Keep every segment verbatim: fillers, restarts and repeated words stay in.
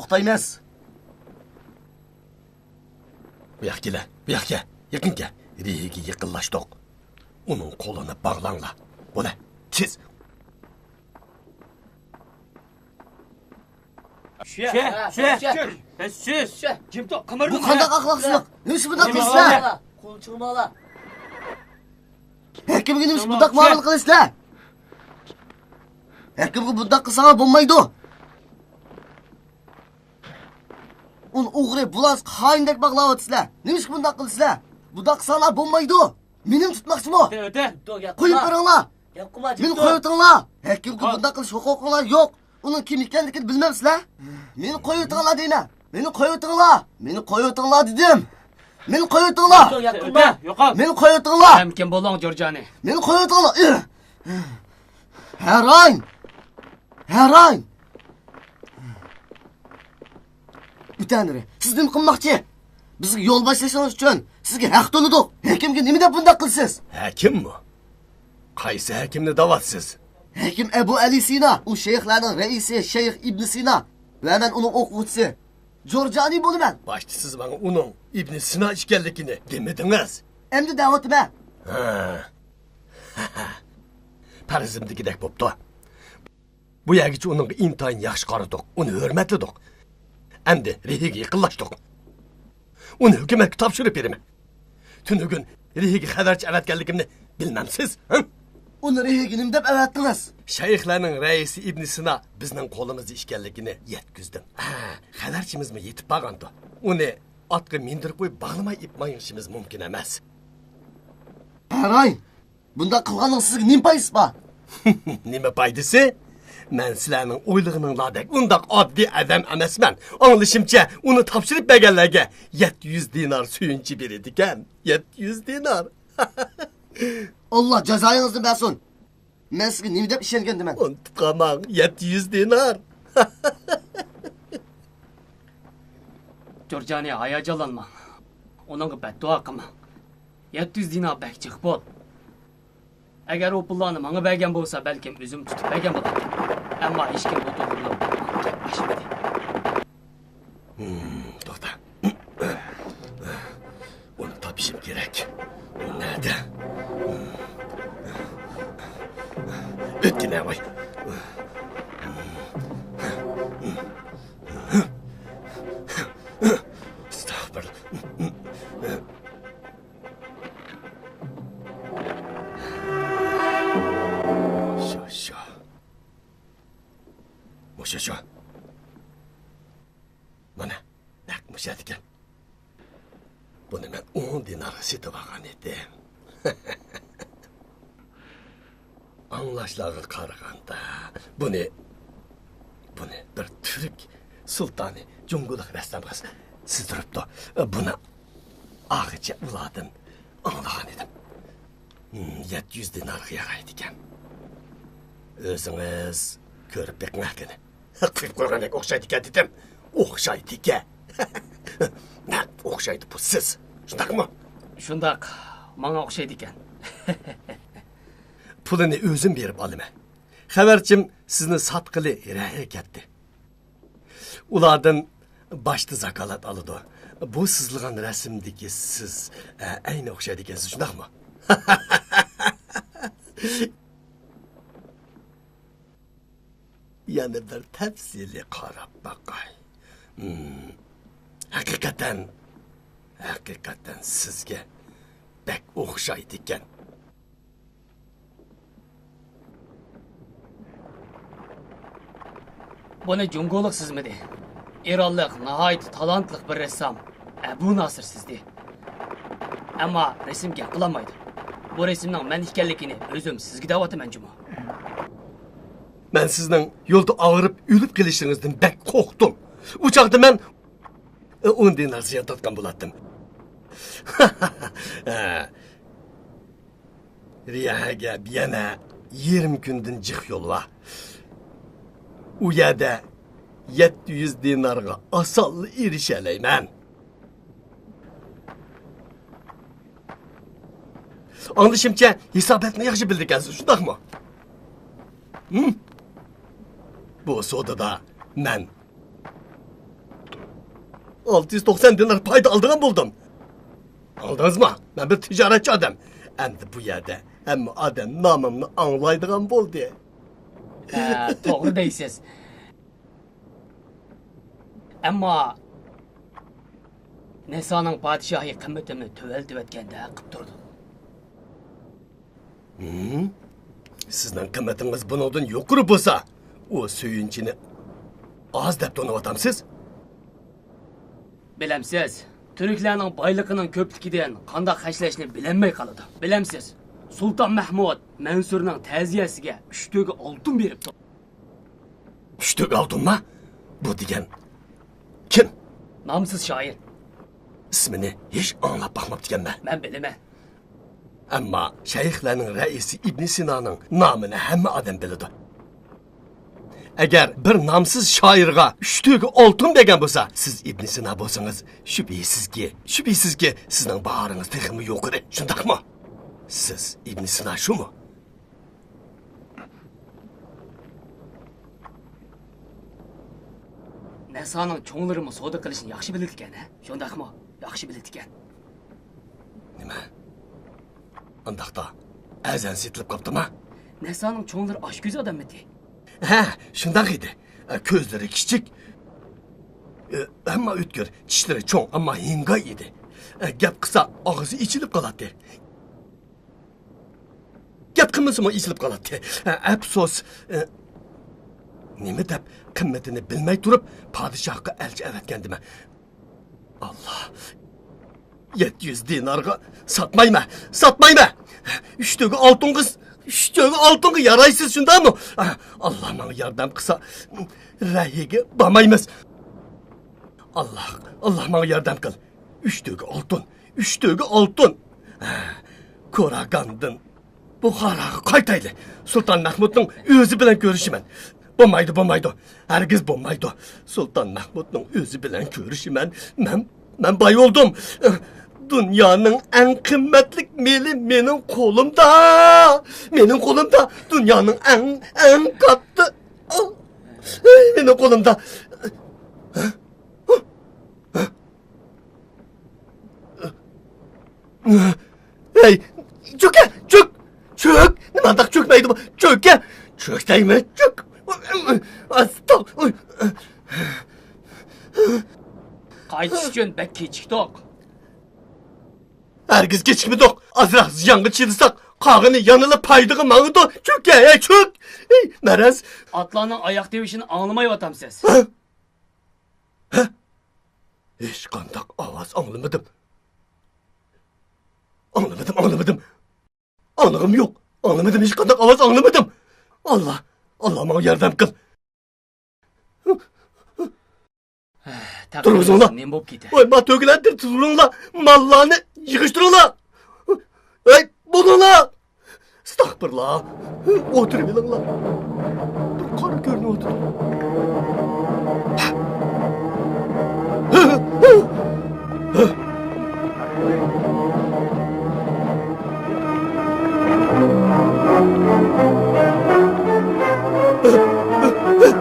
خىتاي ئەمەس. بۇ ياققا كېلە، بۇ ياققا، يېقىن كەل. رېھىگە يېقىنلاشتۇق. ئۇنىڭ قولىنى باغلاڭلار. بولە، تېز. چۈشە، چۈشە، چۈشە. چۈشە. جىم تۇر، قىمىرلىما. بۇ قانداق ئەخلاقسىزلىق؟ نېمىشقا بۇنداق قىلىسىلەر؟ قول چىڭماڭلار. ھەكىمگە نېمىشقا بۇنداق مۇئامىلە قىلىسىلەر؟ ھەكىمگە بۇنداق قىلساڭلار بولمايدۇ. ئۇنى ئوغرى، بۇلاس، خائىندەك باغلاۋاتىسىلەر. نېمىشقا بۇنداق قىلىسىلەر؟ بۇنداق قىلساڭلار بولمايدۇ. مېنىمۇ تۇتماقچىمۇ؟ ئۆتە، ئۆتە. قويۇپ بېرىڭلار. مېنى قويۇۋېتىڭلار. ھەكىمگە بۇنداق قىلىش ھوقۇقۇڭلار يوق. ئۇنىڭ كىم ئىكەنلىكىنى بىلمەمسىلەر؟ مېنى قويۇۋېتىڭلار دەيمەن. مېنى قويۇۋېتىڭلار. مېنى قويۇۋېتىڭلار دېدىم. مېنى قويۇۋېتىڭلار. يوقال. مېنى قويۇۋېتىڭلار. تەمكىن بولۇڭ، جورجانى. مېنى قويۇۋېتىڭلار. ھەراي! ھەراي! ئۆتەنىرى، سىز نېمە قىلماقچى؟ بىزگە يول باشلىشىڭىز ئۈچۈن سىزگە ھەق تۆلىدۇق. ھەكىمگە نېمە دەپ بۇنداق قىلىسىز؟ ھەكىممۇ؟ قايسى ھەكىمنى دەۋاتىسىز؟ ھەكىم ئەبۇ ئەلى سىنا، ئۇ شەيخلەرنىڭ رەئىسى شەيخ ئىبنى سىنا ۋە مەن ئۇنىڭ ئوقۇغۇچىسى. جورجانى بولىمەن. باشتا سىز ماڭا ئۇنىڭ ئىبنى سىنا ئىكەنلىكىنى دېمىدىڭىز. ئەمدى دەۋاتىمەن. ھە. پەرىزىمدىكىدەك بوپتۇ. بۇ يەرگىچە ئۇنىڭغا ئىنتايىن ياخشى قارىدۇق، ئۇنى ھۆرمەتلىدۇق. ئەمدى رېھىگە يېقىنلاشتۇق. ئۇنى ھۆكۈمەتكە تاپشۇرۇپ بېرىمەن. تۈنۈگۈن رېھىگە خەۋەرچى ئەۋەتكەنلىكىمنى بىلمەمسىز، ھە؟ ئۇنى رېھىگە نېمە دەپ ئەۋەتتىڭىز؟ شەيخلەرنىڭ رەئىسى ئىبنى سىنا بىزنىڭ قولىمىزدا ئىكەنلىكىنى يەتكۈزدۈم. ھە، خەۋەرچىمىزمۇ يېتىپ بارغانىدى. ئۇنى ئاتقا مىندۈرۈپ قويۇپ باغلىماي ئېلىپ مېڭىشىمىز مۇمكىن ئەمەس. ھەراي! بۇنداق قىلغاننىڭ سىزگە نېمە پايدىسى بار؟ نېمە پايدىسى؟ مەن سىلەرنىڭ ئويلىغىنىڭلاردەك ئۇنداق ئاددىي ئادەم ئەمەسمەن. ئاڭلىشىمچە، ئۇنى تاپشۇرۇپ بەرگەنلەرگە يەتتە يۈز دىنار سۆيۈنچە بېرىدىكەن. يەتتە يۈز دىنار. ئاللا جازايىڭىزنى بەرسۇن. مەن سىزگە نېمە دەپ ئىشەنگەندىمەن؟ ئۇنتۇپ قالماڭ، يەتتە يۈز دىنار. جورجانى، ھاياجانلانماڭ. ئۇنىڭغا بەتدۇئا قىلماڭ. يەتتە يۈز دىنار بەك جىق پۇل. ئەگەر ئۇ پۇللارنى ماڭا بەرگەن بولسا، بەلكىم ئۆزۈم تۇتۇپ بەرگەن بولاتتىم. ئەمما ھېچكىم بۇ توغرىلىق گەپ ئاچمىدى. ھىم، توختا. ئۇنى تاپىشىم كېرەك. ئۇ نەدە؟ ئۆتكىنە ۋاي. ئەستەغپىرۇللا. شۇ، شۇ. مۇشۇ، شۇ. مانا، نەق مۇشۇ يەردىكەن. بۇنى مەن ئون دىنارغا سېتىۋالغان ئىدىم. ئاڭلاشلارغا قارىغاندا، بۇنى، بۇنى بىر تۈرك سۇلتانى جۇڭگولۇق رەسسامغا سىزدۇرۇپتۇ. بۇنى ئاخىرچە ئۇلاردىن ئاڭلىغان ئىدىم. ھىم، يەتتە يۈز دىنارغا يارايدىكەن. ئۆزىڭىز كۆرۈپ بېقىڭ قېنى. قۇيۇپ قويغاندەك ئوخشايدىكەن دېدىم. ئوخشايدىكەن. نەق ئوخشايدۇ بۇ سىز. شۇنداقمۇ؟ شۇنداق، ماڭا ئوخشايدىكەن. پۇلىنى ئۆزۈم بېرىپ ئالىمەن. خەۋەرچىم سىزنى ساتقىلى رەھە كەتتى. ئۇلاردىن باشتا زاكالات ئالىدۇ. بۇ سىزىلغان رەسىمدىكى سىز، ئە، ئەينى ئوخشايدىكەنسىز، شۇنداقمۇ؟ يەنە بىر تەپسىلىي قاراپ باقاي. ھىم، ھەقىقەتەن، ھەقىقەتەن سىزگە بەك ئوخشايدىكەن. بۇنى جۇڭگولۇق سىزمىدى. ئىرانلىق ناھايىتى تالانتلىق بىر رەسسام ئەبۇ ناسىر سىزدى. ئەمما رەسىم گەپ قىلالمايدۇ. بۇ رەسىمنىڭ مەن ئىكەنلىكىنى ئۆزۈم سىزگە دەۋاتىمەن جۇمۇ. مەن سىزنىڭ يولدا ئاغرىپ ئۆلۈپ قېلىشىڭىزدىن بەك قورقتۇم. ئۇ چاغدا مەن ئون دىنار زىيان تارتقان بولاتتىم. رىياھەگە يەنە يېرىم كۈندىن جىق يول بار. ئۇ يەردە يەتتە يۈز دىنارغا ئاسانلا ئېرىشەلەيمەن. ئاڭلىشىمچە، ھېساباتنى ياخشى بىلىدىكەنسىز، شۇنداقمۇ؟ ھىم؟ بۇ سودىدا مەن، ئالتە يۈز توقسان دىنار پايدا ئالىدىغان بولدۇم. ئاڭلىدىڭىزمۇ؟ مەن بىر تىجارەتچى ئادەم. ئەمدى بۇ يەردە ھەممە ئادەم نامىمنى ئاڭلايدىغان بولدى. ھە، توغرا دەيسىز. ئەمما نەسانىڭ پادىشاھى قىممىتىمنى تۆۋەنلىتىۋەتكەندەك قىلىپ تۇرىدۇ. ھىم؟ سىزنىڭ قىممىتىڭىز بۇنىڭدىن يۇقىرى بولسا، ئۇ سۆيۈنچىنى ئاز دەپ تونۇۋاتامسىز؟ بىلەمسىز، تۈركلەرنىڭ بايلىقىنىڭ كۆپلۈكىدىن قانداق خەجلەشنى بىلەلمەي قالىدۇ. بىلەمسىز، سۇلتان مەھمۇد مەنسۇرنىڭ تەزىيەسىگە ئۈچ تۆگە ئالتۇن بېرىپتۇ. ئۈچ تۆگە ئالتۇنما؟ بۇ دېگەن كىم؟ نامسىز شائىر. ئىسمىنى ھېچ ئاڭلاپ باقماپتىكەنمەن. مەن بىلىمەن. ئەمما شەيخلەرنىڭ رەئىسى ئىبن سىنانىڭ نامىنى ھەممە ئادەم بىلىدۇ. ئەگەر بىر نامسىز شائىرغا ئۈچ تۆگە ئالتۇن بەرگەن بولسا، سىز ئىبن سىنا بولسىڭىز، شۈبھىسىزكى، شۈبھىسىزكى، سىزنىڭ باھارىڭىز تېخىمۇ يۇقىرى، شۇنداقمۇ؟ سىز ئىبن سىنا شۇمۇ؟ نەسانىڭ چوڭلىرىمۇ سودا قىلىشنى ياخشى بىلىدىكەن، ھە؟ شۇنداقمۇ؟ ياخشى بىلىدىكەن. نېمە؟ ئانداقتا ئەزان سېتىلىپ قاپتىما؟ نەسانىڭ چوڭلىرى ئاچكۆز ئادەممىدى؟ ھە، شۇنداق ئىدى. كۆزلىرى كىچىك، ئەمما ئۆتكۈر، چىشلىرى چوڭ، ئەمما ھىڭگاي ئىدى. گەپ قىلسا ئاغزى ئېچىلىپ قالاتتى. گەپ قىلمىسىمۇ ئېچىلىپ قالاتتى. ئەپسۇس، نېمە دەپ قىممىتىنى بىلمەي تۇرۇپ پادىشاھقا ئەلچى ئەۋەتكەندىمەن. ئاللا، يەتتە يۈز دىنارغا ساتمايمەن، ساتمايمەن. ئۈچ تۆگە ئالتۇنغا، ئۈچ تۆگە ئالتۇنغا يارايسىز، شۇنداقمۇ؟ ئاللا ماڭا ياردەم قىلسا، رەيگە بارمايمىز. ئاللا، ئاللا ماڭا ياردەم قىل. ئۈچ تۆگە ئالتۇن، ئۈچ تۆگە ئالتۇن. كوراگاندىن بۇخاراغا قايتايلى. سۇلتان مەھمۇدنىڭ ئۆزى بىلەن كۆرۈشىمەن. بولمايدۇ، بولمايدۇ. ھەرگىز بولمايدۇ. سۇلتان مەھمۇدنىڭ ئۆزى بىلەن كۆرۈشىمەن. مەن، مەن باي بولدۇم. دۇنيانىڭ ئەڭ قىممەتلىك مېلى مېنىڭ قولۇمدا. مېنىڭ قولۇمدا. دۇنيانىڭ ئەڭ، ئەڭ كاتتا. مېنىڭ قولۇمدا. ھەي، چۆكە، چۆك! چۆك! نېمانداق چۆكمەيدۇ بۇ؟ چۆكە! چۆك دەيمەن، چۆك! ئاستا، ئۇي. قايتىش ئۈچۈن بەك كېچىكتۇق. ھەرگىز كېچىكمىدۇق. ئازراق زىيانغا چىدىساق، قالغىنى يەنىلا پايدىغا ماڭىدۇ. چۆكە، ھەي، چۆك! ھەي، مەرەز! ئاتلارنىڭ ئاياق تىۋىشىنى ئاڭلىمايۋاتامسىز؟ ھە؟ ھە؟ ھېچقانداق ئاۋاز ئاڭلىمىدىم. ئاڭلىمىدىم، ئاڭلىمىدىم. ئاڭلىغۇم يوق. ئاڭلىمىدىم، ھېچقانداق ئاۋاز ئاڭلىمىدىم. ئاللا، ئاللا ماڭا ياردەم قىل. تۇرغۇزۇڭلار. نېمە بولۇپ كېتە؟ ۋاي، ما تۆگىلەر، تۇرۇڭلار. ماللارنى يىغىشتۇرۇڭلار. ھەي، بولۇڭلار. ئەستەغپۇرۇللا. ئولتۇرۇۋېلىڭلار. بىر قارا كۆرۈنۈۋاتىدۇ.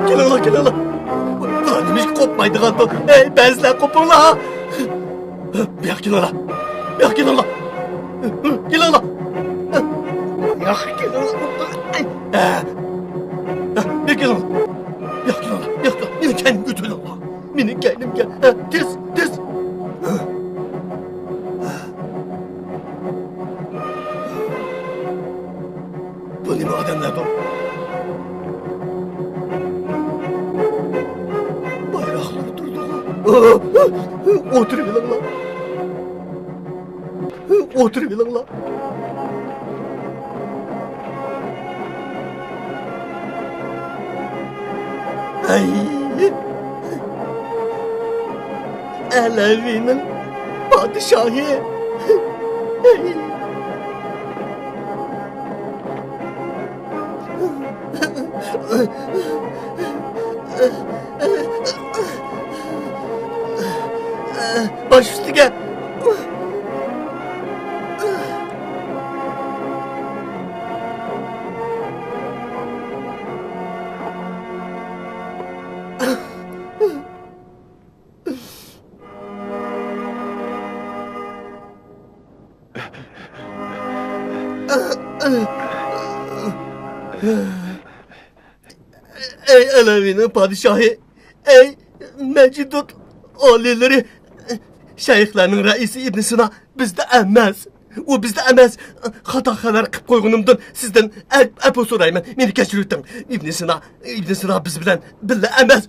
كېلىڭلار، كېلىڭلار. بۇلار نېمىشقا قوپمايدىغاندۇ؟ ھەي، بەزىلەر قوپۇڭلار. بۇياققا كېلىڭلار. بۇياققا كېلىڭلار. كېلىڭلار. بۇياققا كېلىڭلار. بۇياققا كېلىڭلار. بۇياققا كېلىڭلار. بۇياققا. مېنىڭ كەينىمگە ئۆتۈۋېلىڭلار. مېنىڭ كەينىمگە. تېز، تېز. بۇ نېمە ئادەملەردۇ؟ بايراقلار تۇرىدىغۇ. ئولتۇرۇۋېلىڭلار. ئولتۇرۇۋېلىڭلار. ئەي! ئەلەۋىنىڭ پادىشاھى! باش ئۈستىگە! ئەي ئەلەۋىنىڭ پادىشاھى، ئەي مەجدۇد ئالىيلىرى، شەيخلەرنىڭ رەئىسى ئىبن سىنا بىزدە ئەمەس. ئۇ بىزدە ئەمەس. خاتا خەۋەر قىپ قويغىنىمدىن سىزدىن ئەپ-، ئەپۇ سورايمەن. مېنى كەچۈرۈۋېتىڭ. ئىبن سىنا، ئىبن سىنا بىز بىلەن بىللە ئەمەس.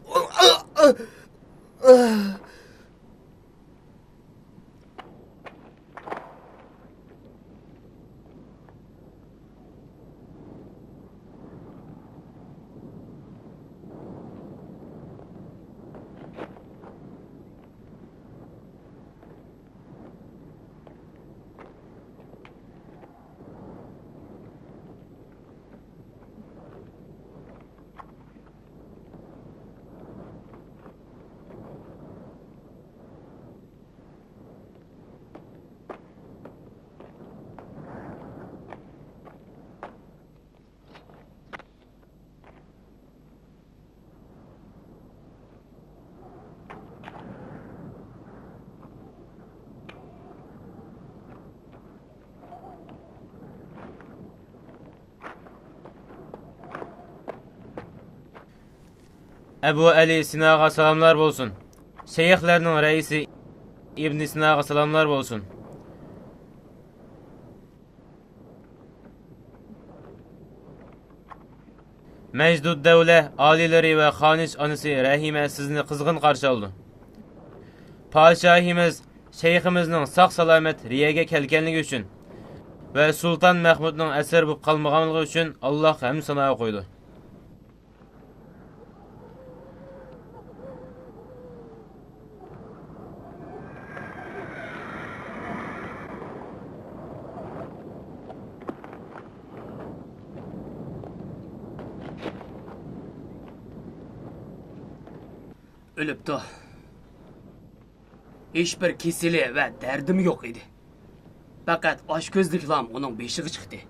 ئەبۇ ئەلى سىناغا سالاملار بولسۇن. شەيخلەرنىڭ رەئىسى ئىبنى سىناغا سالاملار بولسۇن. مەجدۇد دەۋلە ئالىيلىرى ۋە خانىش ئانىسى رەھىمە سىزنى قىزغىن قارشى ئالىدۇ. پادىشاھىمىز شەيخىمىزنىڭ ساق-سالامەت رىيەگە كەلگەنلىكى ئۈچۈن ۋە سۇلتان مەھمۇدنىڭ ئەسىرى بولۇپ قالمىغانلىقى ئۈچۈن ئاللاھقا ھەمدۇ سانا ئوقۇيدۇ. ئۆلۈپتۇ. ھېچبىر كېسىلى ۋە دەردىمۇ يوق ئىدى. پەقەت ئاچكۆزلۈكلام ئۇنىڭ بېشىغا چىقتى.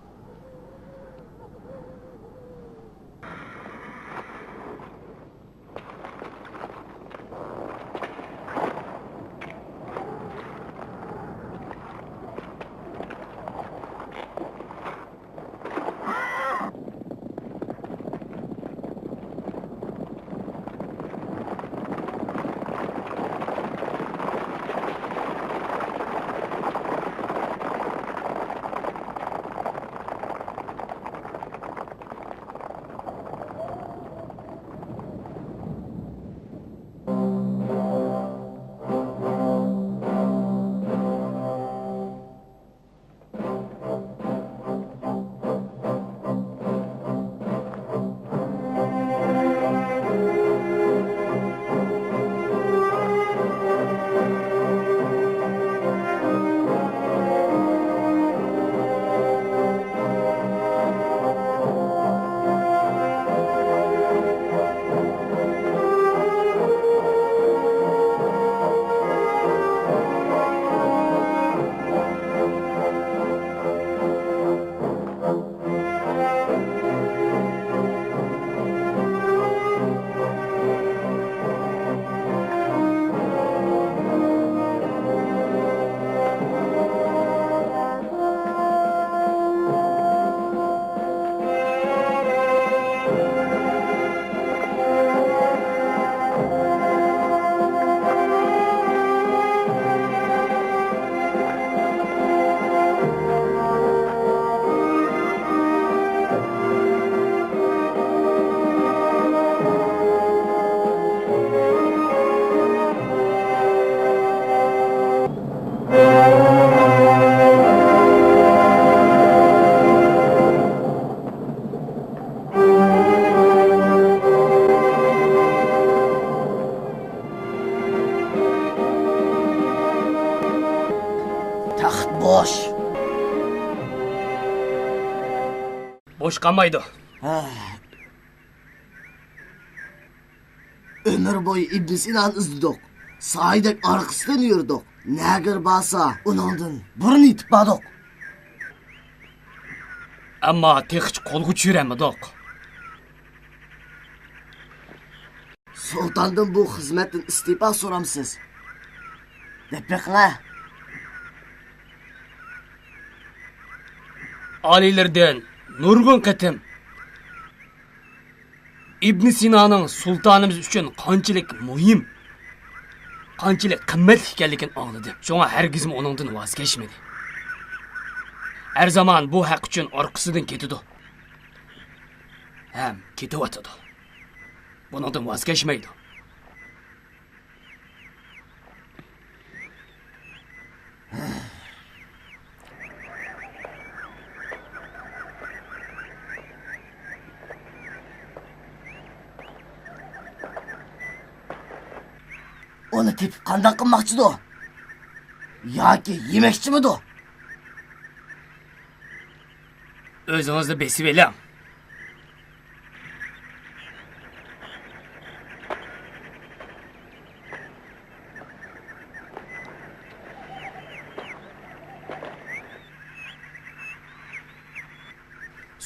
تەخت بوش. بوش قالمايدۇ. ھە. ئۆمۈر بويى ئىبن سىنانى ئىزدىدۇق. سايىدەك ئارقىسىدىن يۈردۇق. نەگىر بارسا، ئۇنىڭدىن بۇرۇن يېتىپ باردۇق. ئەمما تېخىچە قولغا چۈشۈرەلمىدۇق. سۇلتاندىن بۇ خىزمەتتىن ئىستېپا سورامسىز؟ دەپ بېقىڭە. ئالىيلىرىدىن نۇرغۇن قېتىم ئىبن سىنانىڭ سۇلتانىمىز ئۈچۈن قانچىلىك مۇھىم، قانچىلىك قىممەتلىك ئىكەنلىكىنى ئاڭلىدىم. شۇڭا ھەرگىزمۇ ئۇنىڭدىن ۋاز كەچمىدى. ھەر زامان بۇ ھەق ئۈچۈن ئارقىسىدىن كېتىدۇ ھەم كېتىۋاتىدۇ. بۇنىڭدىن ۋاز كەچمەيدۇ. ئۇنى تېپىپ قانداق قىلماقچىدۇ؟ ياكى يېمەكچىمىدۇ؟ ئۆزىڭىزنى بېسىۋېلىڭ.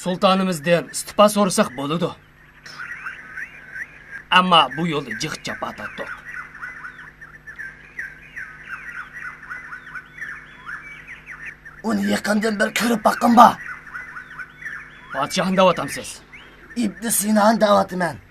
سۇلتانىمىزدىن ئىستىپا سورىساق بولىدۇ. ئەمما بۇ يولدا جىق جاپا تارتتۇق. ئۇنى يېقىندىن بېرى كۆرۈپ باققۇم بار. پادىشاھنى دەۋاتامسىز؟ ئىبن سىنانى دەۋاتىمەن.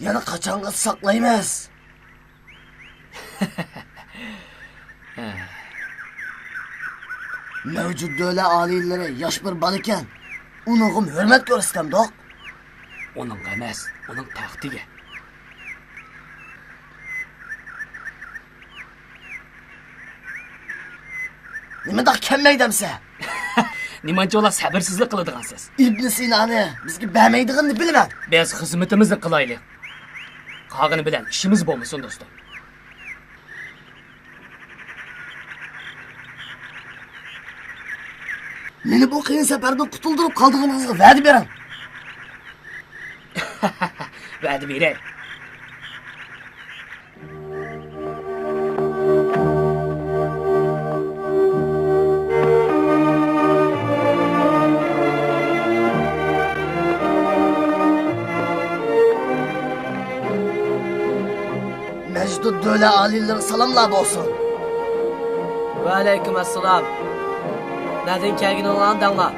يەنە قاچانغىچە ساقلايمىز؟ مەۋجۇت دۆلە ئالىيلىرى ياش بىر بالىكەن، ئۇنىڭغىمۇ ھۆرمەت كۆرسىتەمدۇق؟ ئۇنىڭغا ئەمەس، ئۇنىڭ تەختىگە. نېمانداق كەممەي دەمسە؟ نېمانچە ئۇلار سەبىرسىزلىك قىلىدىغانسىز؟ ئىبن سىنانى بىزگە بەرمەيدىغىنىنى بىلىمەن. بىز خىزمىتىمىزنى قىلايلى. قالغىنى بىلەن ئىشىمىز بولمىسۇن، دوستۇم. مېنى بۇ قىيىن سەپەردىن قۇتۇلدۇرۇپ قالىدىغىنىڭىزغا ۋەدە بېرىڭ. ۋەدە بېرەي. مەجدۇت دۆلە ئالىيلىرىغا سالاملار بولسۇن. ۋەئەلەيكۇم ئەسسالام. نەدىن كەلگىنىڭلارنى دەڭلار.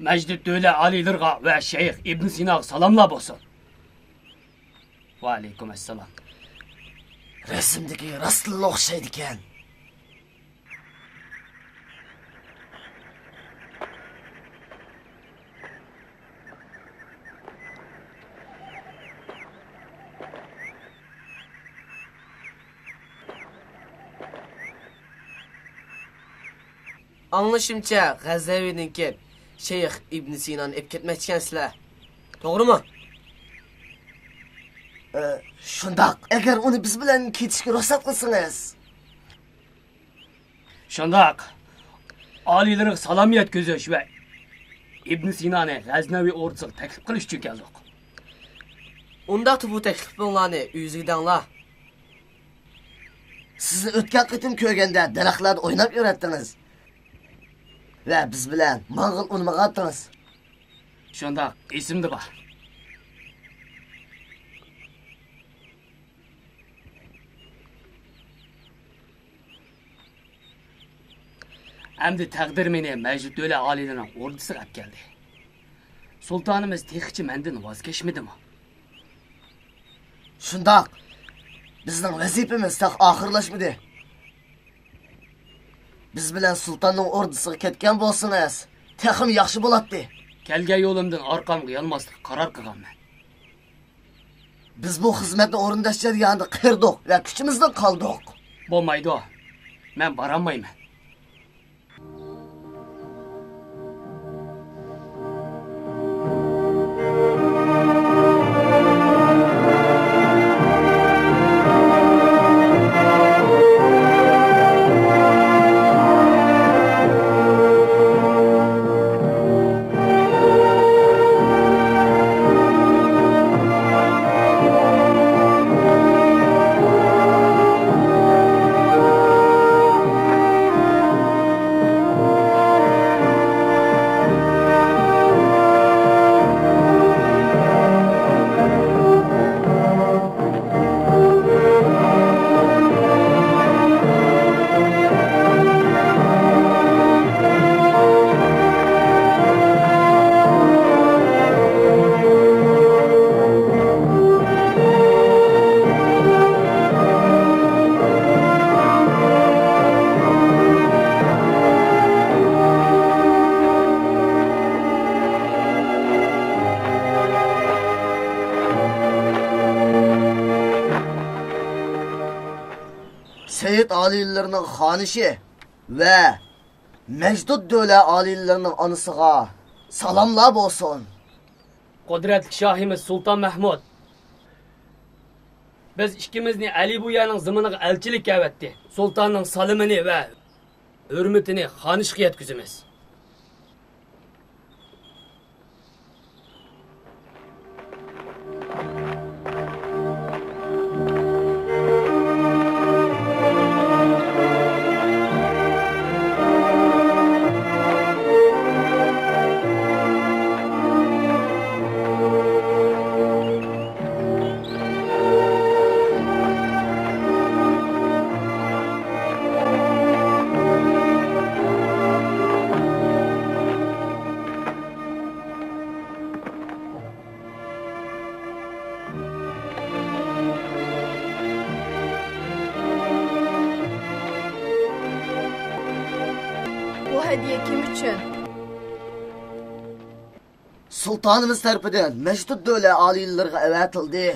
مەجدۇت دۆلە ئالىيلىرىغا ۋە شەيخ ئىبن سىناغا سالاملار بولسۇن. ۋەئەلەيكۇم ئەسسالام. رەسىمدىكى راستلا ئوخشايدىكەن. ئاڭلىشىمچە، غەزنەۋىدىن كېلىپ، شەيخ ئىبن سىنانى ئېلىپ كەتمەكچىكەنسىلەر. توغرىمۇ؟ ئە، شۇنداق. ئەگەر ئۇنى بىز بىلەن كېتىشكە رۇخسەت قىلسىڭىز. شۇنداق. ئالىيلىرىغا سالام يەتكۈزۈش ۋە ئىبن سىنانى غەزنەۋى ئوردىسىغا تەكلىپ قىلىش ئۈچۈن كەلدۇق. ئۇنداقتا بۇ تەكلىپىڭلارنى ئۆزىگە دەڭلار. سىزنى ئۆتكەن قېتىم كۆرگەندە دەرەخلەردە ئويناپ يۈرەتتىڭىز. ۋە بىز بىلەن ماڭغىلى ئۇنىمىغانتىڭىز. شۇنداق، ئېسىمدە بار. ئەمدى تەقدىر مېنى مەجدۇت دۆلە ئالىيلىرىنىڭ ئوردىسىغا ئەپ كەلدى. سۇلتانىمىز تېخىچە مەندىن ۋاز كەچمىدىمۇ؟ شۇنداق. بىزنىڭ ۋەزىپىمىز تېخى ئاخىرلاشمىدى. بىز بىلەن سۇلتاننىڭ ئوردىسىغا كەتكەن بولسىڭىز، تېخىمۇ ياخشى بولاتتى. كەلگەن يولۇمدىن ئارقامغا يانماسلىققا قارار قىلغانمەن. بىز بۇ خىزمەتنى ئورۇنداش جەريانىدا قېرىدۇق ۋە كۈچىمىزدىن قالدۇق. بولمايدۇ. مەن بارالمايمەن. سېيىت ئالىيلىرىنىڭ خانىشى ۋە مەجدۇت دۆلە ئالىيلىرىنىڭ ئانىسىغا سالاملار بولسۇن. قۇدرەتلىك شاھىمىز سۇلتان مەھمۇد بىز ئىككىمىزنى ئەلى بۇيەنىڭ زېمىنىغا ئەلچىلىككە ئەۋەتتى. سۇلتاننىڭ سالىمىنى ۋە ھۆرمىتىنى خانىشقا يەتكۈزىمىز. بۇ ھەدىيە كىم ئۈچۈن؟ سۇلتانىمىز تەرىپىدىن مەجدۇت دۆلە ئالىيلىرىغا ئەۋەتىلدى.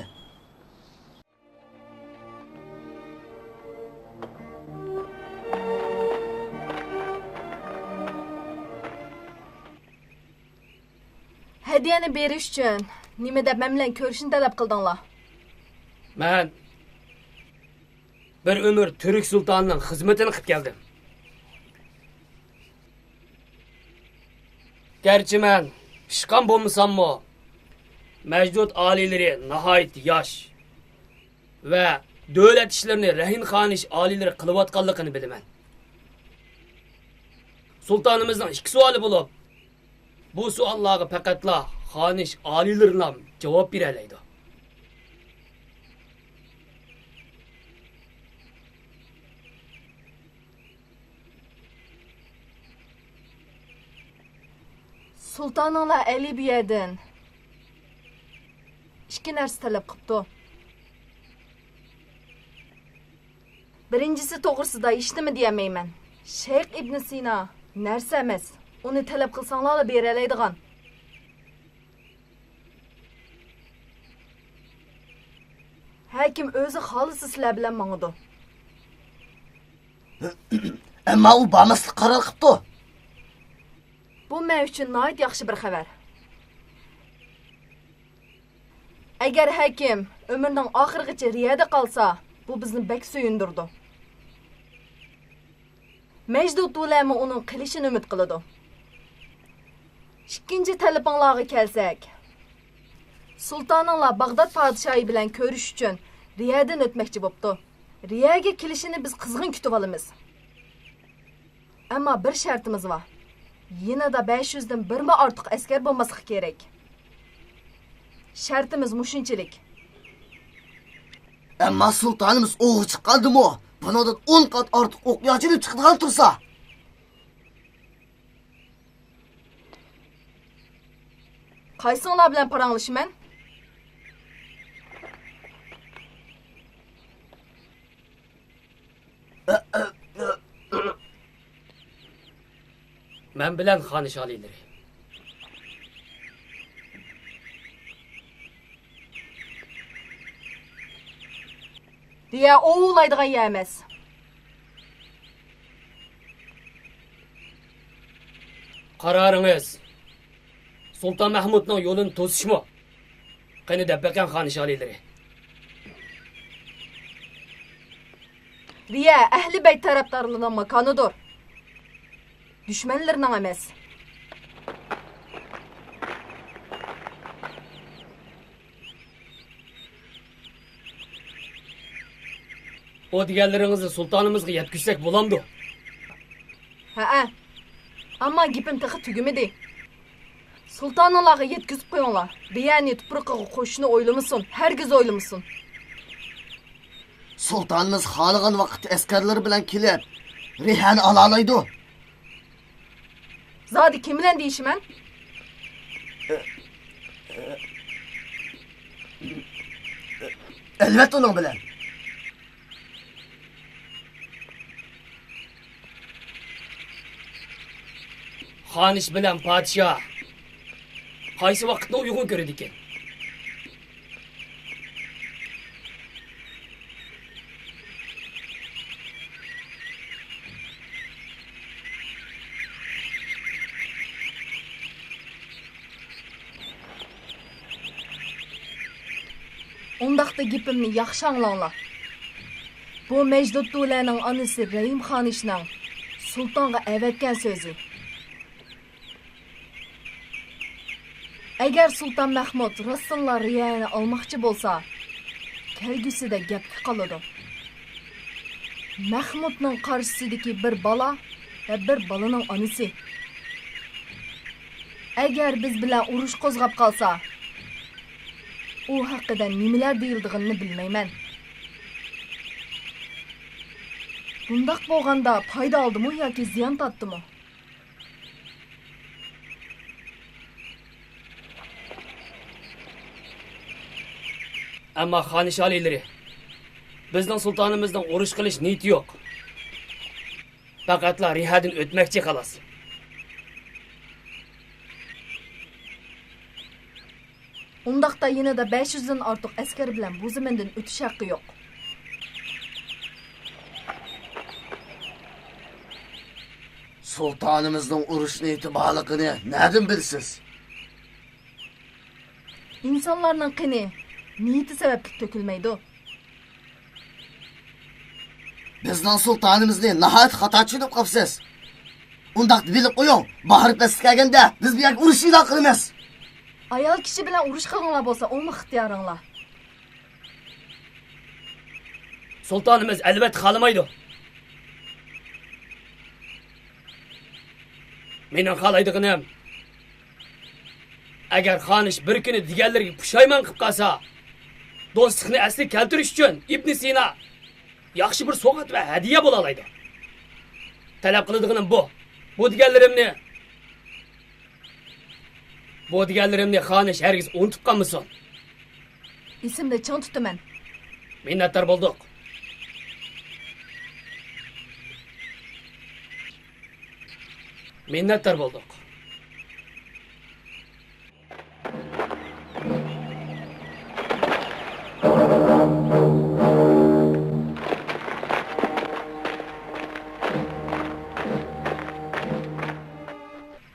ھەدىيەنى بېرىش ئۈچۈن نېمە دەپ مەن بىلەن كۆرۈشۈشنى تەلەپ قىلدىڭلار؟ مەن بىر ئۆمۈر تۈرك سۇلتانىنىڭ خىزمىتىنى قىلىپ كەلدىم. گەرچە مەن پىشقان بولمىساممۇ، مەجدۇت ئالىيلىرى ناھايىتى ياش ۋە دۆلەت ئىشلىرىنى رەھىن خانىش ئالىيلىرى قىلىۋاتقانلىقىنى بىلىمەن. سۇلتانىمىزنىڭ ئىككى سوئالى بولۇپ، بۇ سوئاللارغا پەقەتلا خانىش ئالىيلىرىلا جاۋاب بېرەلەيدۇ. سۇلتانىڭلار ئەلى بۇيەدىن ئىككى نەرسە تەلەپ قىپتۇ. بىرىنچىسى توغرىسىدا ھېچنېمە دېيەلمەيمەن. شەيخ ئىبن سىنا نەرسە ئەمەس، ئۇنى تەلەپ قىلساڭلارلا بېرەلەيدىغان. ھەركىم ئۆزى خالىسا سىلەر بىلەن ماڭىدۇ. ئەمما ئۇ بارماسلىق قارار قىپتۇ. بۇ مەن ئۈچۈن ناھايىتى ياخشى بىر خەۋەر. ئەگەر ھەكىم ئۆمرىنىڭ ئاخىرىغىچە رىيەدە قالسا، بۇ بىزنى بەك سۆيۈندۈرىدۇ. مەجدۇت دۆلەمۇ ئۇنىڭ قېلىشىنى ئۈمىد قىلىدۇ. ئىككىنچى تەلىپىڭلارغا كەلسەك، سۇلتانىڭلار باغداد پادىشاھى بىلەن كۆرۈشۈش ئۈچۈن رىيەدىن ئۆتمەكچى بوپتۇ. رىيەگە كېلىشىنى بىز قىزغىن كۈتۈۋالىمىز. ئەمما بىر شەرتىمىز بار. يېنىدا بەش يۈزدىن بىرمۇ ئارتۇق ئەسكەر بولماسلىقى كېرەك. شەرتىمىز مۇشۇنچىلىك. ئەمما سۇلتانىمىز ئوۋغا چىققاندىمۇ، بۇنىڭدىن ئون قات ئارتۇق ئوق ياچىلىپ چىقىدىغان تۇرسا؟ قايسىڭلار بىلەن پاراڭلىشىمەن؟ مەن بىلەن خانىش ئالىيلىرى. دىيە ئوۋلايدىغان يەر ئەمەس. قارارىڭىز سۇلتان مەھمۇدنىڭ يولىنى توسۇشمۇ؟ قېنى دەپ بېقىڭ، خانىش ئالىيلىرى. رىيە ئەھلى بەيت تەرەپدارلىرىنىڭ ماكانىدۇر. دۈشمەنلىرىنىڭ ئەمەس. ئۇ دېگەنلىرىڭىزنى سۇلتانىمىزغا يەتكۈزسەك بولامدۇ؟ ھەئە. ئەمما گېپىم تېخى تۈگىمىدى. سۇلتانىڭلارغا يەتكۈزۈپ قويۇڭلار. رىيەنى تۇپرىقىغا قوشۇشنى ئويلىمىسۇن، ھەرگىز ئويلىمىسۇن. سۇلتانىمىز خالىغان ۋاقىتتا ئەسكەرلىرى بىلەن كېلىپ، رىيەنى ئالالايدۇ. زادى كىم بىلەن دېيىشىمەن؟ ئەلۋەتتە ئۇنىڭ بىلەن. خانىش بىلەن پادىشاھ قايسى ۋاقىتنى ئۇيغۇن كۆرىدىكىن؟ ئۇنداقتا گېپىمنى ياخشى ئاڭلاڭلار. بۇ مەجدۇددۇلەنىڭ ئانىسى رەھىم خانىشنىڭ سۇلتانغا ئەۋەتكەن سۆزى. ئەگەر سۇلتان مەھمۇد راستتىنلا رىيەنى ئالماقچى بولسا، كەلگۈسىدە گەپكە قالىدۇ. مەھمۇدنىڭ قارشىسىدىكى بىر بالا ۋە بىر بالىنىڭ ئانىسى. ئەگەر بىز بىلەن ئۇرۇش قوزغاپ قالسا، ئۇ ھەققىدە نېمىلەر دېيىلىدىغىنىنى بىلمەيمەن. بۇنداق بولغاندا پايدا ئالدىمۇ ياكى زىيان تارتتىمۇ؟ ئەمما خانىش ئالىيلىرى، بىزنىڭ سۇلتانىمىزنىڭ ئۇرۇش قىلىش نىيىتى يوق. پەقەتلا رىيەدىن ئۆتمەكچى، خالاس. ئۇنداقتا يېنىدا بەش يۈزدىن ئارتۇق ئەسكەر بىلەن بۇ زېمىندىن ئۆتۈش ھەققى يوق. سۇلتانىمىزنىڭ ئۇرۇش نىيىتى بارلىقىنى نەدىن بىلىسىز؟ ئىنسانلارنىڭ قېنى نىيىتى سەۋەبلىك تۆكۈلمەيدۇ. بىزنىڭ سۇلتانىمىزنى ناھايىتى خاتا چۈشىنىپ قاپسىز. ئۇنداقتا بىلىپ قويۇڭ، باھار پەسلى كەلگەندە بىز بۇ يەرگە ئۇرۇش ئېلان قىلىمىز. ئايال كىشى بىلەن ئۇرۇش قىلغىنىلا بولسا، ئۇمۇ ئىختىيارىڭلار. سۇلتانىمىز ئەلۋەتتە خالىمايدۇ. مېنىڭ خالايدىغىنىم، ئەگەر خانىش بىر كۈنى دېگەنلىرىگە پۇشايمان قىلىپ قالسا، دوستلۇقنى ئەسلىگە كەلتۈرۈش ئۈچۈن ئىبنى سىنا ياخشى بىر سوۋغات ۋە ھەدىيە بولالايدۇ. تەلەپ قىلىدىغىنىم بۇ. بۇ دېگەنلىرىمنى، بۇ دېگەنلىرىمنى خانىش ھەرگىز ئۇنتۇپ قالمىسۇن. ئېسىمدە چىڭ تۇتىمەن. مىننەتدار بولدۇق. مىننەتدار بولدۇق.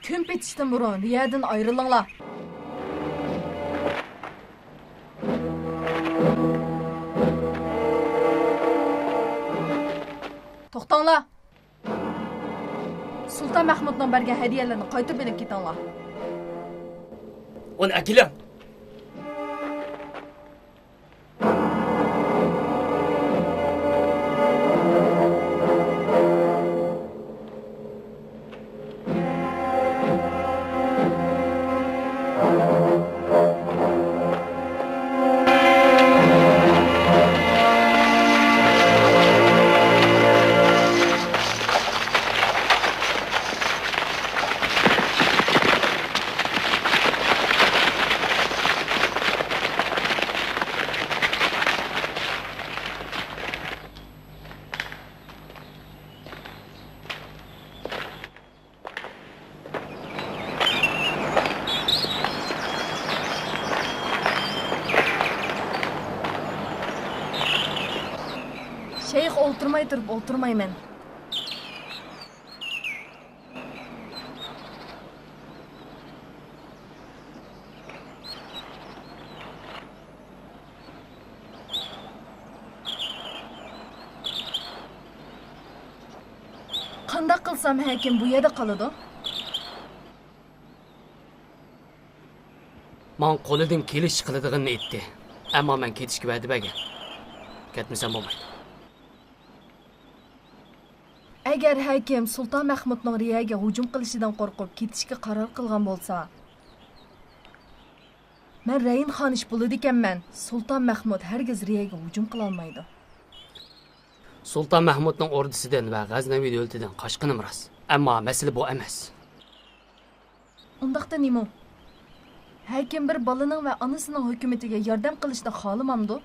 كۈن پېتىشتىن بۇرۇن رىيەدىن ئايرىلىڭلار. توختاڭلار! سۇلتان مەھمۇدنىڭ بەرگەن ھەدىيەلىرىنى قايتۇرۇپ ئېلىپ كېتىڭلار. ئۇنى ئەكېلىڭ! قىلماي تۇرۇپ ئولتۇرمايمەن. قانداق قىلسام ھەكىم بۇ يەردە قالىدۇ؟ ماڭا قولىدىن كېلىشىچە قىلىدىغىنىنى ئېيتتى. ئەمما مەن كېتىشكە ۋەدە بەرگەن. كەتمىسەم بولمايدۇ. ئەگەر ھەكىم سۇلتان مەھمۇدنىڭ رىيەگە ھۇجۇم قىلىشىدىن قورقۇپ كېتىشكە قارار قىلغان بولسا، مەن رەيىن خانىش بولىدىكەنمەن. سۇلتان مەھمۇد ھەرگىز رىيەگە ھۇجۇم قىلالمايدۇ. سۇلتان مەھمۇدنىڭ ئوردىسىدىن ۋە غەزنەۋى دۆلىتىدىن قاچقىنىم راست. ئەمما مەسىلە بۇ ئەمەس. ئۇنداقتا نېمە ئۇ؟ ھەكىم بىر بالىنىڭ ۋە ئانىسىنىڭ ھۆكۈمىتىگە ياردەم قىلىشنى خالىمامدۇ؟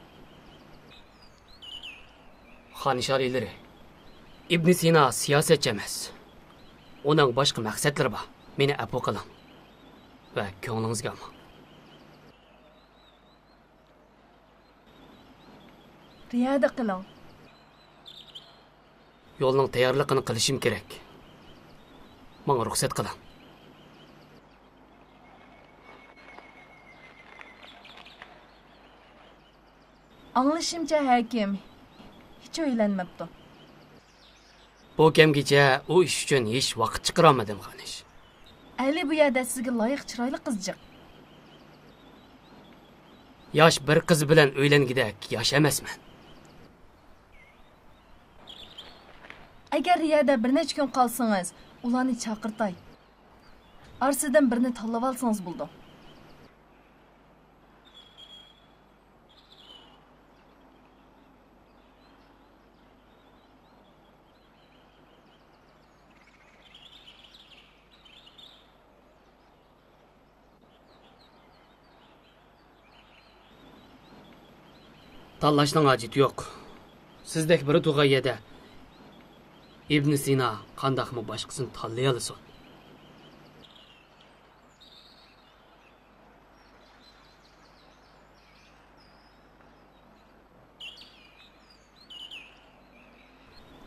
خانىش ئالىيلىرى، ئىبن سىنا سىياسەتچى ئەمەس. ئۇنىڭ باشقا مەقسەتلىرى بار. مېنى ئەپۇ قىلىڭ ۋە كۆڭلىڭىزگە ئالماڭ. رىيادە قىلىڭ. يولنىڭ تەييارلىقىنى قىلىشىم كېرەك. ماڭا رۇخسەت قىلىڭ. ئاڭلىشىمچە، ھەكىم ھېچ ئۆيلەنمەپتۇ. بۇ كەمگىچە ئۇ ئىش ئۈچۈن ھېچ ۋاقىت چىقىرالمىدىم، خانىش. ئەلى بۇ يەردە سىزگە لايىق چىرايلىق قىز جىق. ياش بىر قىز بىلەن ئۆيلەنگۈدەك ياش ئەمەسمەن. ئەگەر يەردە بىر نەچچە كۈن قالسىڭىز، ئۇلارنى چاقىرتاي. ئارىسىدىن بىرنى تاللىۋالسىڭىز بولىدۇ. تاللاشنىڭ ھاجىتى يوق. سىزدەك بىرى تۇرغان يەردە ئىبن سىنا قانداقمۇ باشقىسىنى تاللىيالىسۇن؟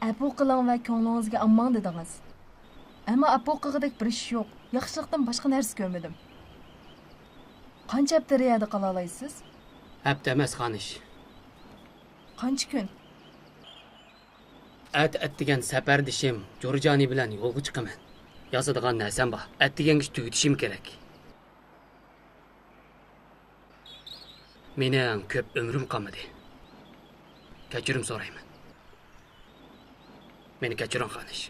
ئەپۇ قىلىڭ ۋە كۆڭلىڭىزگە ئالماڭ دېدىڭىز. ئەمما ئەپۇ قىلغۇدەك بىر ئىش يوق. ياخشىلىقتىن باشقا نەرسە كۆرمىدىم. قانچە ھەپتە رىيادە قالالايسىز؟ ھەپتە ئەمەس، خانىش. قانچە كۈن؟ ئەتە ئەتىگەن سەپەردىشىم جۇرجانى بىلەن يولغا چىقىمەن. ياسىدىغان نەرسەم بار. ئەتىگەنگىچە تۈگىتىشىم كېرەك. مېنىڭ كۆپ ئۆمرۈم قالمىدى. كەچۈرۈم سورايمەن. مېنى كەچۈرۈڭ، خانىش.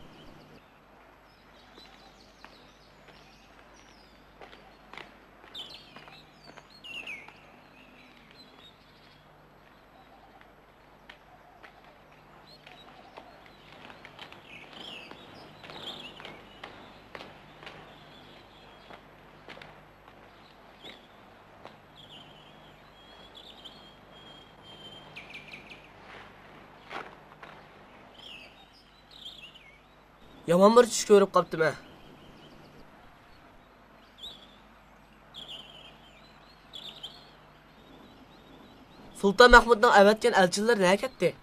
يامان بىر چۈش كۆرۈپ قاپتىمەن. سۇلتان مەھمۇدنىڭ ئەۋەتكەن ئەلچىلىرى نەگە كەتتى؟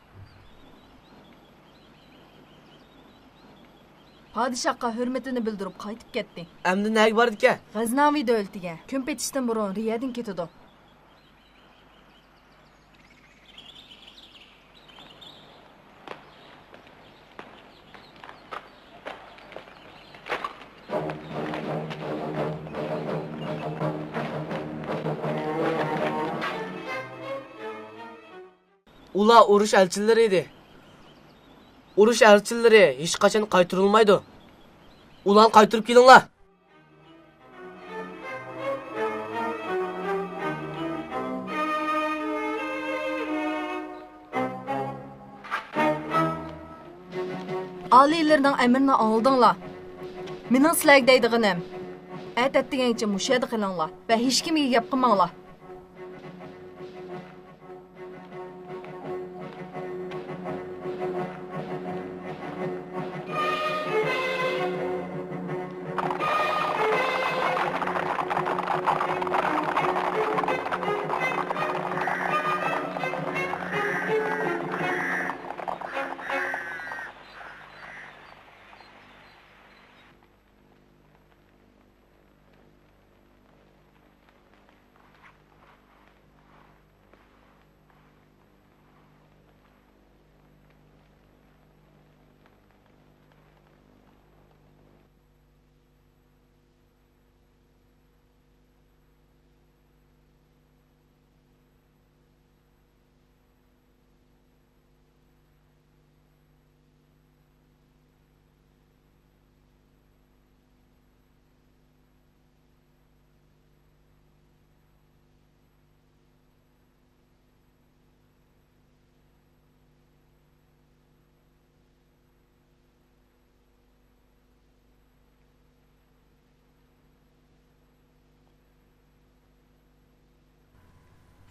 پادىشاھقا ھۆرمىتىنى بىلدۈرۈپ قايتىپ كەتتى. ئەمدى نەگە بارىدىكەن؟ غەزناۋى دۆلىتىگە. كۈن پېتىشتىن بۇرۇن رىيادىن كېتىدۇ. ئۇلار ئۇرۇش ئەلچىلىرى ئىدى. ئۇرۇش ئەلچىلىرى ھېچقاچان قايتۇرۇلمايدۇ. ئۇلارنى قايتۇرۇپ كېلىڭلار. ئالىيلىرىنىڭ ئەمرىنى ئاڭلىدىڭلار. مېنىڭ سىلەرگە دەيدىغىنىم، ئەتە ئەتىگەنگىچە مۇشۇ يەردە قېلىڭلار ۋە ھېچكىمگە گەپ قىلماڭلار.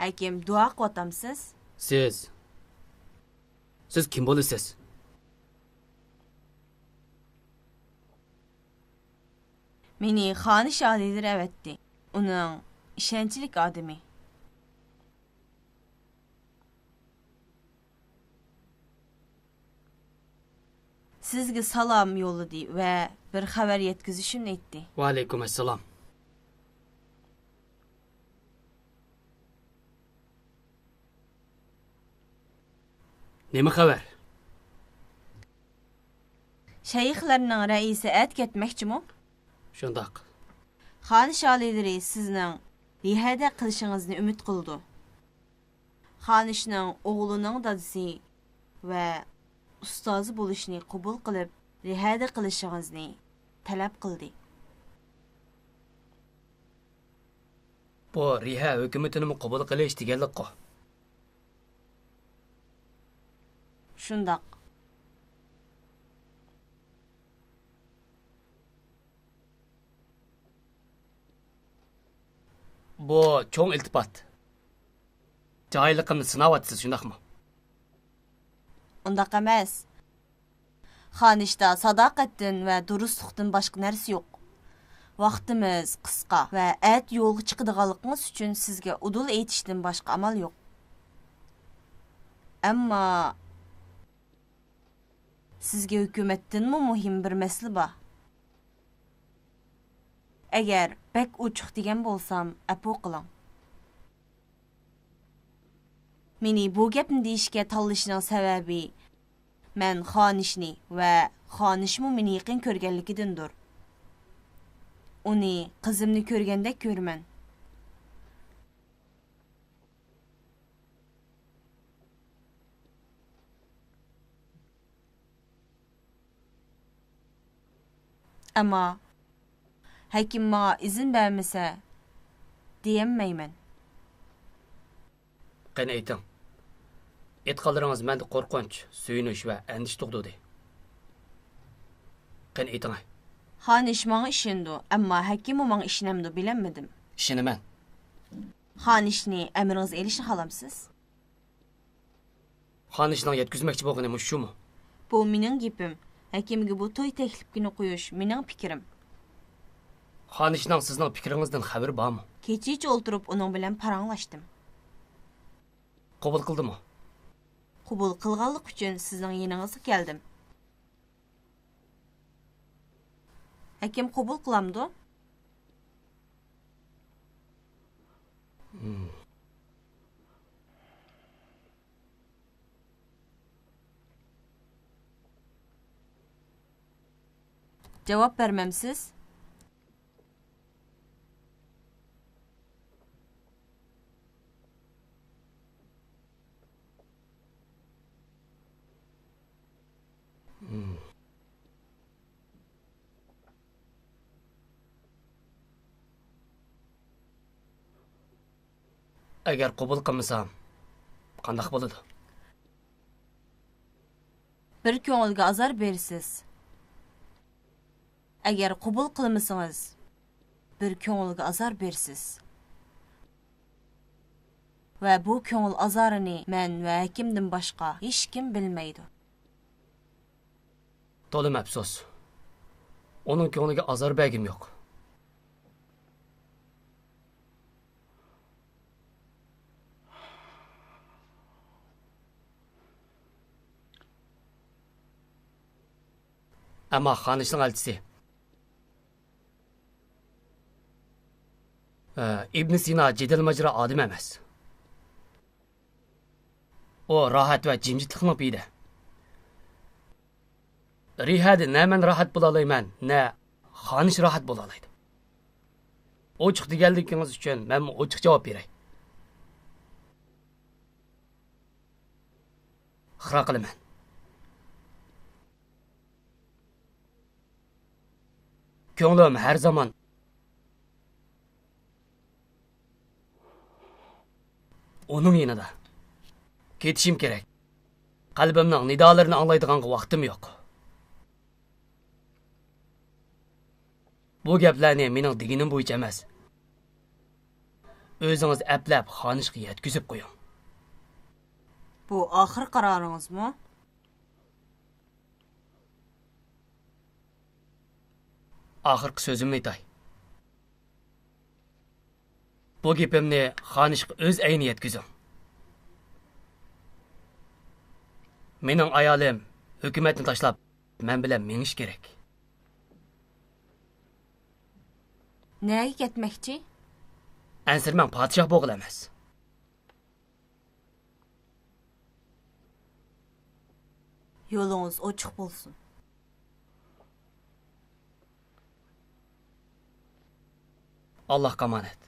ئاكام، دۇئا قىلىۋاتامسىز؟ سىز، سىز كىم بولىسىز؟ مېنى خانىش ئالىيلىرى ئەۋەتتى. ئۇنىڭ ئىشەنچلىك ئادىمى. سىزگە سالام يوللىدى ۋە بىر خەۋەر يەتكۈزۈشۈمنى ئېيتتى. ۋەئەلەيكۇم ئەسسالام. نېمە خەۋەر؟ شەيخلەرنىڭ رەئىسى ئەتە كەتمەكچىمۇ؟ شۇنداق. خانىش ئالىيلىرى سىزنىڭ رىھەدە قېلىشىڭىزنى ئۈمىد قىلىدۇ. خانىشنىڭ ئوغلىنىڭ دادىسى ۋە ئۇستازى بولۇشنى قوبۇل قىلىپ، رىھەدە قېلىشىڭىزنى تەلەپ قىلدى. بۇ رىھە ھۆكۈمىتىنىمۇ قوبۇل قىلىش دېگەنلىكقۇ؟ شۇنداق. بۇ چوڭ ئىلتىپات. جاھىللىقىمنى سىناۋاتىسىز، شۇنداقمۇ؟ ئۇنداق ئەمەس. خانىشتا ساداقەتتىن ۋە دۇرۇسلۇقتىن باشقا نەرسە يوق. ۋاقتىمىز قىسقا ۋە ئەتە يولغا چىقىدىغانلىقىڭىز ئۈچۈن سىزگە ئۇدۇل ئېيتىشتىن باشقا ئامال يوق. ئەمما سىزگە ھۆكۈمەتتىنمۇ مۇھىم بىر مەسىلە بار. ئەگەر بەك ئوچۇق دېگەن بولسام، ئەپۇ قىلىڭ. مېنى بۇ گەپنى دېيىشكە تاللىشىنىڭ سەۋەبى، مەن خانىشنى ۋە خانىشمۇ مېنى يېقىن كۆرگەنلىكىدىندۇر. ئۇنى قىزىمنى كۆرگەندەك كۆرىمەن. ئەمما ھەكىم ماڭا ئىزىن بەرمىسە، دېيەلمەيمەن. قېنى ئېيتىڭ. ئېيتقانلىرىڭىز مەندە قورقۇنچ، سۆيۈنۈش ۋە ئەندىشە تۇغدۇردى. قېنى ئېيتىڭە. خانىش ماڭا ئىشىنىدۇ، ئەمما ھەكىممۇ ماڭا ئىشىنەمدۇ، بىلەلمىدىم. ئىشىنىمەن. خانىشنى ئەمرىڭىزگە ئېلىشنى خالامسىز؟ خانىشنىڭ يەتكۈزمەكچى بولغىنى مۇشۇ شۇمۇ؟ بۇ مېنىڭ گېپىم. ھەكىمگە بۇ توي تەكلىپىنى قويۇش مېنىڭ پىكرىم. خانىشنىڭ سىزنىڭ پىكرىڭىزدىن خەۋىرى بارمۇ؟ كېچىچە ئولتۇرۇپ ئۇنىڭ بىلەن پاراڭلاشتىم. قوبۇل قىلدىمۇ؟ قوبۇل قىلغانلىقى ئۈچۈن سىزنىڭ يېنىڭىزغا كەلدىم. ھەكىم قوبۇل قىلامدۇ؟ جاۋاب بەرمەمسىز؟ ئەگەر قوبۇل قىلمىسام، قانداق بولىدۇ؟ بىر كۆڭۈلگە ئازار بېرىسىز. ئەگەر قوبۇل قىلمىسىڭىز، بىر كۆڭۈلگە ئازار بېرىسىز. ۋە بۇ كۆڭۈل ئازارىنى مەن ۋە ھەكىمدىن باشقا ھېچكىم بىلمەيدۇ. تولىمۇ ئەپسۇس. ئۇنىڭ كۆڭلىگە ئازار بەرگۈم يوق. ئەمما خانىشنىڭ ئەلچىسى، ئە، ئىبن سىنا جېدەل ماجىرا ئادىمى ئەمەس. ئۇ راھەت ۋە جىمجىتلىقنىڭ پېيىدە. رىھەدە نە مەن راھەت بولالايمەن، نە خانىش راھەت بولالايدۇ. ئوچۇق دېگەنلىكىڭىز ئۈچۈن مەنمۇ ئوچۇق جاۋاب بېرەي. ئىقرار قىلىمەن. كۆڭلۈم ھەر زامان ئۇنىڭ يېنىدا. كېتىشىم كېرەك. قەلبىمنىڭ نىدالىرىنى ئاڭلايدىغانغا ۋاقتىم يوق. بۇ گەپلەرنى مېنىڭ دېگىنىم بويىچە ئەمەس، ئۆزىڭىز ئەپلەپ خانىشقا يەتكۈزۈپ قويۇڭ. بۇ ئاخىرقى قارارىڭىزمۇ؟ ئاخىرقى سۆزۈمنى ئېيتاي. بۇ گېپىمنى خانىشقا ئۆز ئەينى يەتكۈزۈڭ. مېنىڭ ئايالىم ھۆكۈمەتنى تاشلاپ، مەن بىلەن مېڭىشى كېرەك. نەگە كەتمەكچى؟ ئەنسىرىمەڭ، پادىشاھ بولغىلى ئەمەس. يولىڭىز ئوچۇق بولسۇن. ئاللاھقا ئامانەت.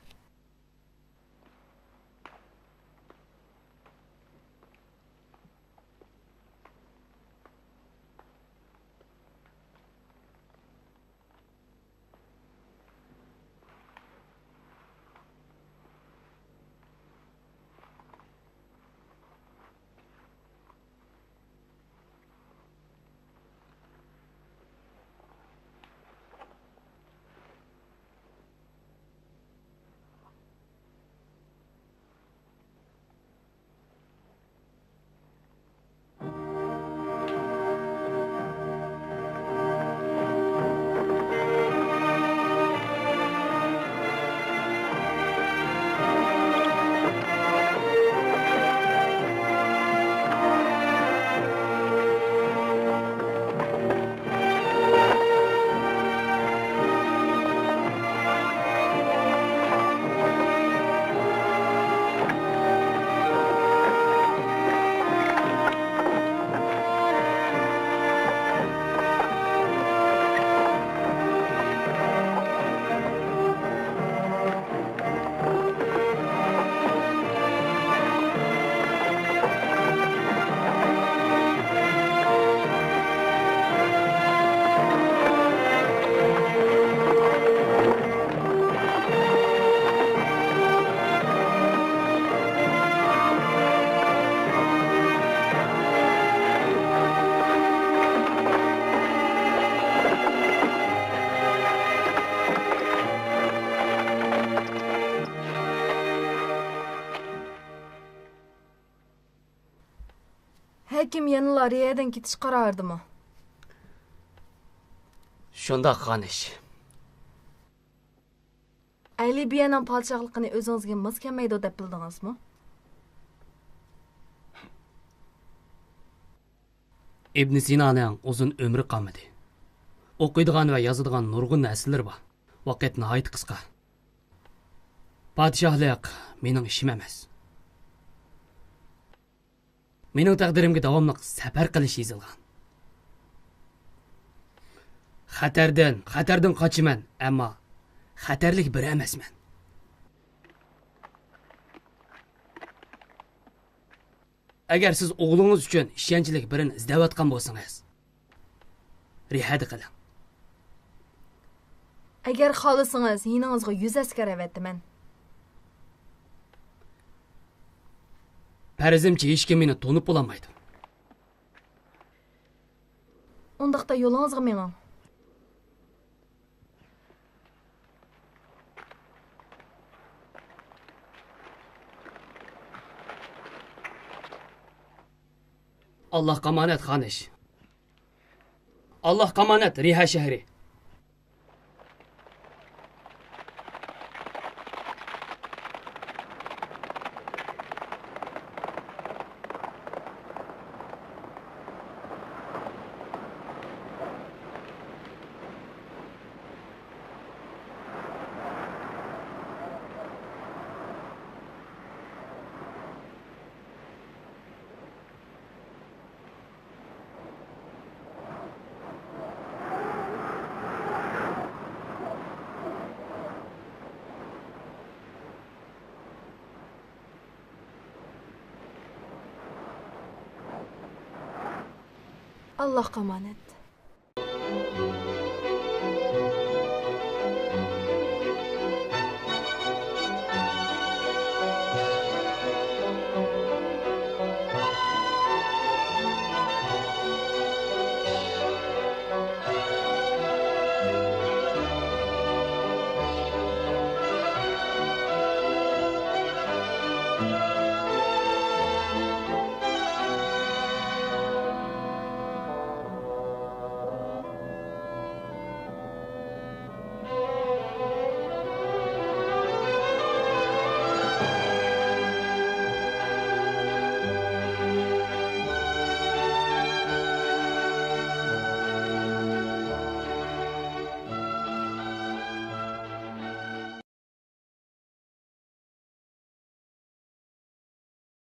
ھەكىم يەنىلا رىيەدىن كېتىش قارارىدىمۇ؟ شۇنداق، خانىش. ئەلى بىيەنىڭ پادىشاھلىقىنى ئۆزىڭىزگە ماس كەلمەيدۇ دەپ بىلدىڭىزمۇ؟ ئىبن سىنانىڭ ئۇزۇن ئۆمرى قالمىدى. ئوقۇيدىغان ۋە يازىدىغان نۇرغۇن نەرسىلىرى بار. ۋاقىت ناھايىتى قىسقا. پادىشاھلىق مېنىڭ ئىشىم ئەمەس. مېنىڭ تەقدىرىمگە داۋاملىق سەپەر قىلىش يېزىلغان. خەتەردىن، خەتەردىن قاچىمەن، ئەمما خەتەرلىك بىرى ئەمەسمەن. ئەگەر سىز ئوغلىڭىز ئۈچۈن ئىشەنچلىك بىرىنى ئىزدەۋاتقان بولسىڭىز، رىھەدە قېلىڭ. ئەگەر خالىسىڭىز، يېنىڭىزغا يۈز ئەسكەر ئەۋەتىمەن. پەرىزىمچە، ھېچكىم مېنى تونۇپ بولالمايدۇ. ئۇنداقتا يولىڭىزغا مېڭىڭ. ئاللاھقا ئامانەت، خانىش. ئاللاھقا ئامانەت، رىھە شەھىرى. ئاللاھقا ئامانەت.